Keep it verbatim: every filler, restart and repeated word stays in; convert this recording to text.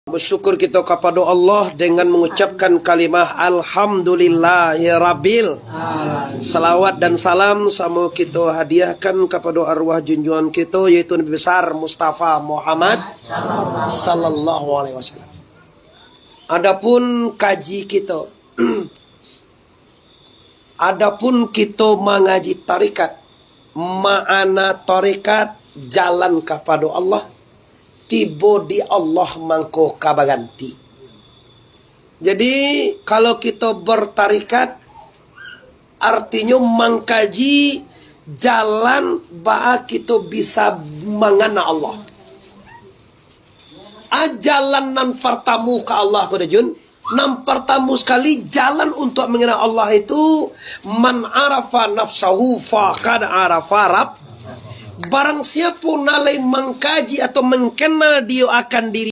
Basyukur kito kapado Allah dengan mangucapkan kalimah Alhamdulillahirabbil. Salawat dan salam samo kito hadiahkan kapado arwah junjungan kito, yaitu Nabi Besar Mustafa Muhammad sallallahu alaihi wasallam. Adapun kaji kito, adapun kito mangaji tarekat, ma'ana tarekat, jalan kapado Allah, tibo di Allah mangko ka baganti. Jadi, kalau kito bertarekat, artinyo mangkaji jalan baa kito bisa mangana Allah. A, jalan nan partamo ka Allah ko, Dajun. Nan partamo sakali, jalan untuak mangana Allah itu, "Man arafa nafsahu faqad arafa rabb." Barang siapo nan lai mangkaji atau mangkenal dio akan diri